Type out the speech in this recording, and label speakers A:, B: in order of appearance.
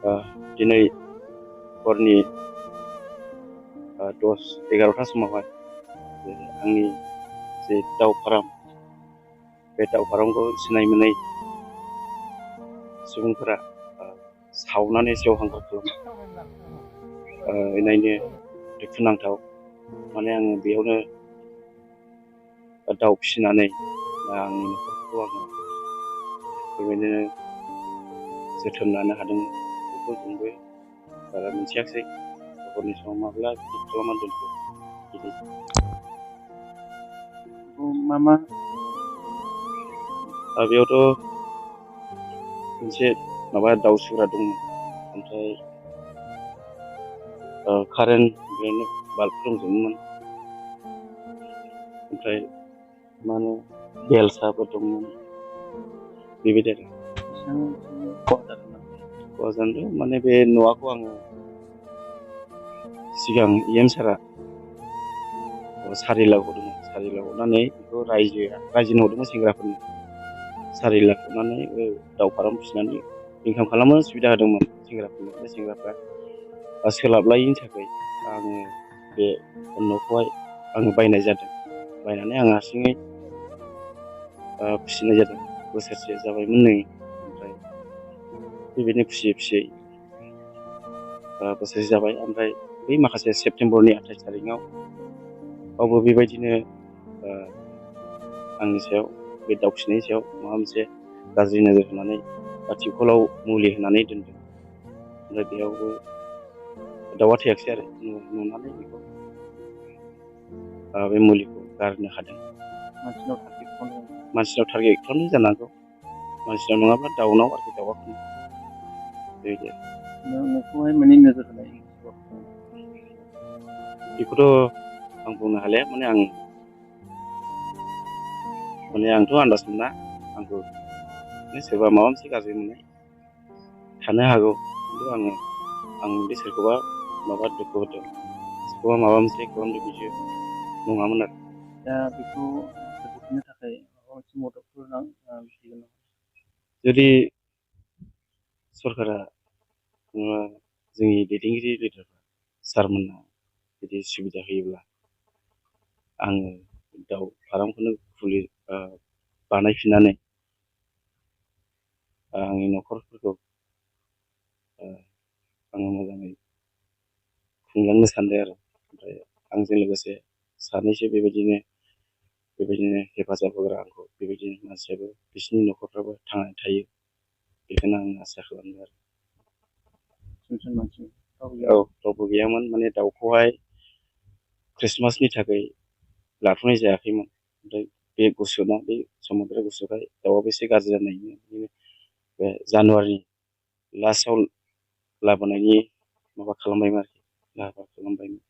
A: दिनै हरनि 10-11टा समावहाय आंनि जे दाउ फार्म बे दाउ फार्मखौ सिनाय मोनै सुबुंफोरा सावनानै सेवहांगार खालामो। नायनो दुखुनांथाव, माने आङो बेयावनो दाउ फिसिनानै आंनि न'खरखौ आङो बेबायदिनो जोथोन लानो हादोंमोन। बेखौ जोंबो बारा मिथियाखिसै हरनि समाव माब्ला बिदि खालामना दोनखो बिदि।
B: मा
A: बेयावथ' मोनसे माबा दाउ सुग्रा दंमोन, ओमफ्राय कारेन्ट बेनो बाल्ब दंजोबोमोन, ओमफ्राय मा होनो बेलसाफोर दंमोन बेबायदि आरो। खहा जादों माने बे न'खौ आङो सिगां EM सारा सारि लाख हरदोंमोन। 4 लाख हरनानै बेखौ रायजोनो हरदोंमोन, सेंग्राफोरनो 4 लाख हरनानै दाउ फार्म फिसिनानै इनकाम खालामनो सुबिदा होदोंमोन सेंग्राफोरनो। बे सेंग्राफ्रा सोलाबलायिनि थाखाय आङो बे न'खौहाय आङो बायनाय जादों। बायनानै आं हारसिङै फिसिनाय जादों। बोसोरसे जाबायमोन नै, ओमफ्राय बेबायदिनो फिसियै बोसोरसे जाबाय। ओमफ्राय बै माखासे सेप्तेम्बरनि 28 तारिखआवबो बेबायदिनो आंनि सायाव, बे दाउ फिसिनायनि सायाव माबा मोनसे गाज्रि नोजोर होनानै बा टिउबवेलाव मुलि होनानै दोनदों। ओमफ्राय बेयावबो दाउआ थैयाखिसै आरो नुनानै बेखौ बे मुलिखौ गारनो हादों। मानसिनाव टारगेट खालामनाय जानो हागौ, मानसिनाव नङाब्ला दाउनाव आरोखि, दाउआ बेबायदि आरो।
B: नोंखौहाय माने नोजोर होनाय
A: बेखौथ' आं बुंनो हालिया, माने आंथ' आन्दाज मोना। आंखौ सोरबा माबा मोनसे गाज्रि मोननाय थानो हागौ, खिन्थु आं बे सोरखौबा माबा दुखु होदों, सोरखौबा माबा मोनसे खालामदों बिदि नङामोन आरो।
B: दा बेखौ फोजोबनो थाखाय माबा मोनसे मददफोर बिगोन नामा?
A: जुदि सरकारा जोंनि दैदेनगिरि लिडारफ्रा सारमोनहा बिदि सुबिदा होयोब्ला, आङो दाउ फार्मखौनो बानायफिननानै आंनि न'खरफोरखौ आङो मोजाङै खुंलांनो सानदों आरो। ओमफ्राय आंजों लोगोसे सानैसो बेबायदिनो हेफाजाब होग्रा, आंखौ बेबायदिनो मानसियाबो, बिसोरनि न'खरफ्राबो थांनानै थायो, बेखौनो आं आसा खालामदों आरो। औ, रावबो गैयामोन। माने दाउखौहाय ख्रिस्टमासनि थाखाय लाथ'नाय जायाखैमोन। ओमफ्राय बे गुसुना, बे समुद्र गुसुखाय दाउआबो एसे गाज्रि जानायनि बे जानुवारि लास्टआव लाबोनायनि माबा खालामबायमोन आरोखि, लाहार फाहार खालामबायमोन।